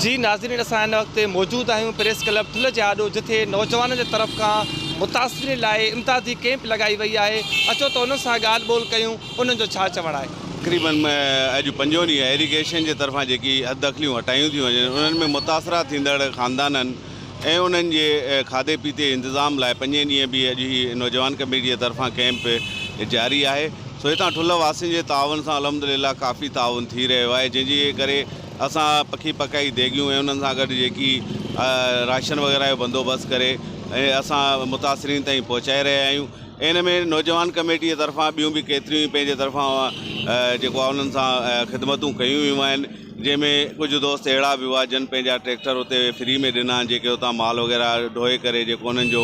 جي ناظرين اسان هن وقت موجود آهيون پريس ڪلب ٺلهه جي آڏو جتي نوجوانن جي طرف کان متاثرين لاء امدادي ڪيمپ لڳائي وئي آهي اچو ته انهن سان ڳالهه ٻولهه ڪيون انهن جو ڇا چوڻ آهي. تقريبن اڄ پنجون ڏينهن ايريگيشن جي طرفان جيڪي حد دخليون هٽايون ٿيون وڃن انهن ۾ متاثره ٿيندڙ خاندانن ۽ انهن جي کاڌي پيتي جي انتظام لاء پنجين ڏينهن به اڄ هي نوجوان ڪميٽي جي طرفان ڪئمپ جاري آهي سو هتان ٺلهه واسين جي تعاون سان الحمدلله ڪافي تعاون ٿي رهيو آهي جنهن جي ڪري اسان پکي پڪائي ديڳيون ۽ انهن سان گڏ جيڪي راشن وغيره جو بندوبست ڪري ۽ اسان متاثرين تائين پهچائي رهيا آهيون ان ۾ نوجوان ڪميٽي جي طرفان ٻيون به ڪيتريون ئي پنهنجي طرفان جيڪو آهي انهن سان خدمتون ڪيون ويون آهن جنهن ۾ ڪجهه دوست اهڙا به هئا جن پنهنجا ٽريڪٽر اتي فري ۾ ڏنا جيڪي اتان مال وغيره ڍوئي ڪري جيڪو انهن جو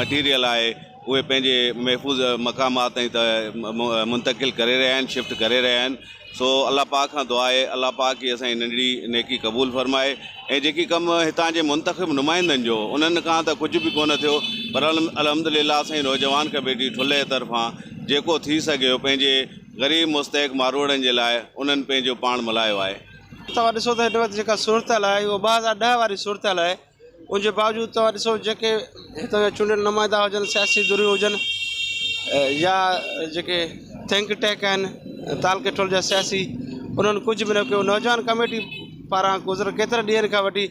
مٽيريل آهي اهي پنهنجي محفوظ مقامات تائين ته منتقل ڪري رهيا آهن شفٽ ڪري رهيا آهن سو الله پاڪ کان دعا آهي الله پاڪ هي اسان جي ننڍڙي نيڪي قبول فرمائي ۽ جيڪي ڪم هتان جي منتخب نمائندن جو انهن کان ته ڪجهه به ڪونه ٿيو پر الحمد لله اسان جي نوجوان ڪميٽي ٺلهي طرفان جيڪو ٿي سگهيو پنهنجي غريب مستحق ماروئڙن جي لاء انهن پنهنجو پاڻ ملهايو آهي. توهان ڏسو ته هن وقت جيڪا صورتحال آهي اهو 2010 واري صورتحال آهي ان جي باوجود توهان ڏسو جيڪي هتان جا چونڊيل نمائندا هجن سياسي ڌريون هجن يا جيڪي ٿنڪ ٽينڪ آهن تعلقي ٺل جا سياسي انهن ڪجهه به نه ڪيو نوجوان ڪميٽي پاران گذريل ڪيترن ڏينهن کان وٺي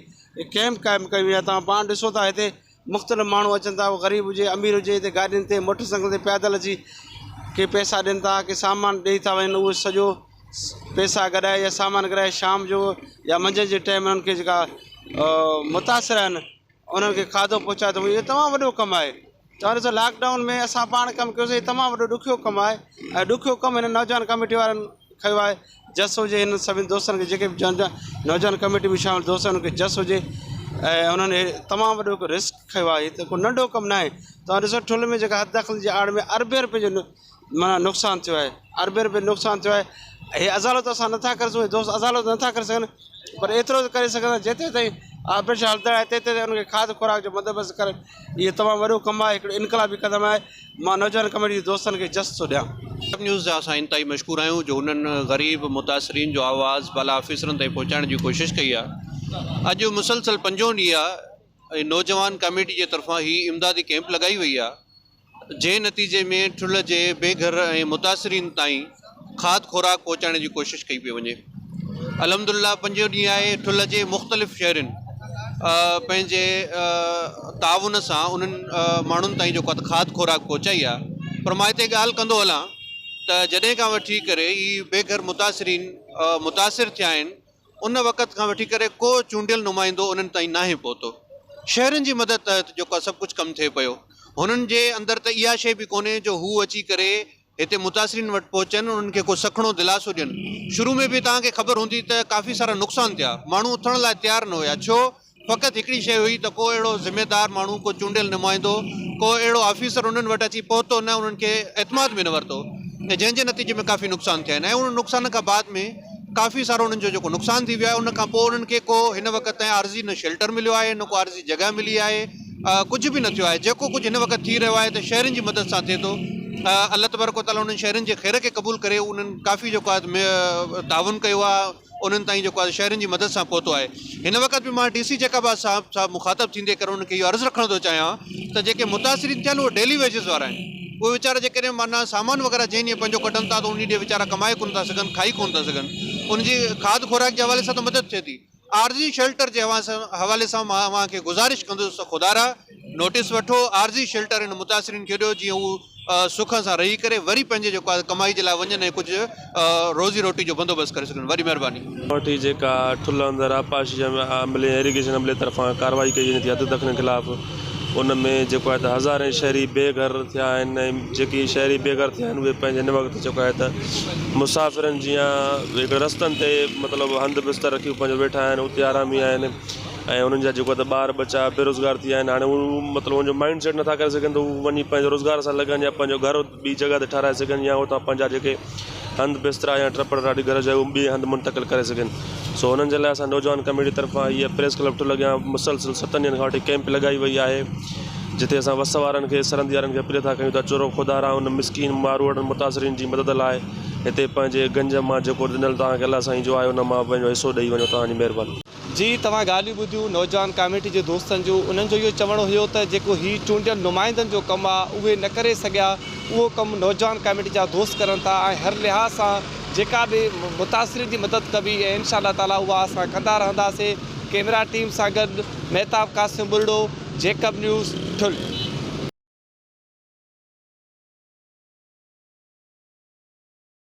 ڪيمپ قائم ڪئي وئي آهي توهان پاڻ ڏسو ٿا هتي مختلف ماڻهو اچن ٿا غريب هجي امير هجي هتي گاڏين تي موٽر سائيڪل تي پيادل اچي ڪي پئسا ڏين ٿا ڪي سامان ڏئي ٿا وڃن اهو سڄو پئسا گڏائي يا سامان گڏائي شام جو يا منجهند جي ٽائيم انهن کي جيڪا متاثر آهن انهن کي کاڌو پهچائي ٿو اهو تمام وڏو ڪم آهي توهان ڏسو لاڪ ڊائون ۾ اسان پاڻ ڪم ڪيوسي هي تمام وڏو ڏکيو ڪم آهي ۽ ڏکيو ڪم هن نوجوان ڪميٽي وارن کنيو آهي جس هجي هنن سڀني دوستن کي جيڪي به نوجوان ڪميٽي ۾ شامل دوست آهن انهن کي جس هجي ۽ انهن هي تمام وڏو هڪ رسڪ کنيو آهي هي ته ڪو ننڍو ڪم ناهي توهان ڏسو ٺل ۾ جيڪا حد دخل جي آڙ ۾ اربين روپين جو معنيٰ نقصان ٿيو آهي اربين روپين نقصان ٿيو آهي هي ازالو ته اسان نٿا ڪري سگهون دوست ازالو ته نٿا ڪري سگهن پر ايترو ته ڪري سگهن ٿا جيتري تائين آپريشن هلندڙ آهي تيتري تائين ان کي کاڌ خوراڪ جو بندوبست ڪرن اهو تمام وڏو ڪم آهي هڪڙو انقلابي قدم آهي مان نوجوان ڪميٽي جي دوستن کي جس ٿو ڏيان. ٽاپ نيوز جا اسان انتهائي مشڪور آهيون جو هنن غريب متاثرين جو آواز بالا آفيسرن تائين پهچائڻ جي ڪوشش ڪئي آهي اڄ مسلسل پنجون ڏينهن آهي ۽ نوجوان ڪميٽي جي طرفان هي امدادي ڪيمپ لڳائي وئي آهي جنهن نتيجي ۾ ٺلهه جي بي گهر ۽ متاثرين تائين کاڌ خوراڪ پهچائڻ جي ڪوشش ڪئي پئي وڃي. الحمدلله پنجون ڏينهن آهي ٺلهه جي مختلف شهرين پنهنجي تعاون سان انهن ماڻهن تائين جيڪو آهي کاڌ خوراڪ پهچائي آهي پر مان هتي ڳالهه ڪندو هلان ته جڏهن کان وٺي ڪري هي بي گهر متاثرين متاثر ٿيا آهن ان وقت کان وٺي ڪري ڪو چونڊيل نمائندو انهن تائين ناهي پهتو. شهرين جي مدد تحت جيڪو آهي سڀ ڪجهه ڪم ٿئي پيو. هنن جي اندر ته اها شيء به ڪونهي جو هو اچي ڪري هتي متاثرين وٽ پهچن انهن کي ڪو سکڻو دلاسو ڏين. شروع ۾ به توهان کي خبر هوندي ته ڪافي سارا نقصان ٿيا. ماڻهو اٿڻ لاء تيار نه هيا. ڇو؟ فقط هڪڙي شيء هئي ته ڪو اهڙو ذميدار ماڻهو، ڪو چونڊيل نمائندو، ڪو اهڙو آفيسر انهن وٽ اچي پهتو نه، انهن کي اعتماد ۾ نه ورتو ۽ جنهن جي نتيجي ۾ ڪافي نقصان ٿيا آهن ۽ ان نقصان کان بعد ۾ ڪافي سارو انهن جو جيڪو نقصان ٿي ويو آهي ان کان پوء انهن کي ڪو هن وقت تائين عارضي نه شيلٽر مليو آهي نه ڪو عارضي جڳهه ملي آهي ڪجهه به نه ٿيو آهي جيڪو ڪجهه هن وقت ٿي رهيو آهي ته شهرين جي مدد سان ٿئي ٿو الله تبارڪ وتعاليٰ انهن شهرين جي خير کي قبول ڪري انهن ڪافي جيڪو آهي تعاون ڪيو آهي. انهن تائين جيڪو آهي شهرين جي مدد سان پهتو آهي هن وقت به مان ڊي سي جيڪب آباد صاحب سان مخاطب ٿيندي ڪري انهن کي اهو عرض رکڻ ٿو چاهيان ته جيڪي متاثرين ٿيا آهن اهي ڊيلي ويجز وارا آهن اهي ويچارا جيڪڏهن معنيٰ سامان وغيره جنهن ڏينهن پنهنجو ڪڍن ٿا ته انهي ڏينهن ويچارا ڪمائي ڪونه ٿا سگهن کائي ڪونه ٿا سگهن ان جي کاڌ خوراڪ جي حوالي سان ته مدد ٿئي ٿي عارضي شيلٽر جي حوالي سان مان اوهان کي گذارش ڪندس ته خدارا نوٽيس وٺو عارضي شيلٽر هن متاثرين کي ڏيو جيئن هو سک سان رهي ڪري وري پنهنجي جيڪو آهي ڪمائي جي لاء وڃن ۽ ڪجهه روزي روٽي جو بندوبست ڪري سگهن وڏي مهرباني. وٺي جيڪا ٺلهه اندر آبپاشي جي عملي ۽ ايريگيشن عملي طرفان ڪارروائي ڪئي وڃي ٿي حد دخلين خلاف ان ۾ جيڪو آهي ته هزارين شهري بي گهر ٿيا آهن ۽ جيڪي شهري بي گهر ٿيا آهن اهي پنهنجي هن وقت جيڪو آهي ته مسافرن جيان هڪڙي رستن تي مطلب هنڌ بستر رکي پنهنجو ويٺا آهن اتي آرامي آهن ۽ انهن جا جيڪو آهي ته ٻار ٻچا بيروزگار ٿي ويا آهن هاڻي هو مطلب ان جو مائنڊ سيٽ نٿا ڪري سگهن ته هو وڃي پنهنجو روزگار سان لڳن يا پنهنجو گهر ٻي جڳهه تي ٺهرائي سگهن يا اتان پنهنجا جيڪي هنڌ بسترا يا ٽپڙ ٽاڏي گهر جا اهي ٻئي هنڌ منتقل ڪري سگهن سو انهن جي لاء اسان نوجوان ڪميٽي طرفان هيء پريس ڪلب ٺل اڳيان مسلسل ستن ڏينهن کان وٺي ڪئمپ لڳائي وئي آهي جتي اسان وس وارن کي سرندي وارن کي اپيل ٿا ڪيون ته اچو رو خدا را ان مسڪين ماروئڙن متاثرين جي مدد لاء هتي پنهنجي گنج مان جيڪو ڏنل توهان کي الله سائين جو آهي ان مان پنهنجو حصو ڏئي وڃو توهان جي مهرباني. جي توهان ڳالهيون ٻڌيون نوجوان ڪاميٽي جي دوستن جون انهن جو اهو چوڻ هيو ته جيڪو هي چونڊيل نمائندن جو ڪم آ اهي نه ڪري سگهيا اهو ڪم نوجوان ڪاميٽي جا دوست ڪرن ٿا ۽ هر لحاظ سان جيڪا به متاثرين جي مدد ڪبي ۽ انشاء الله تعالي اها اسان ڪندا رهنداسي ڪيمرا ٽيم سان گڏ مهتاب قاسم ٻرڙو جيڪب نيوز ٺل.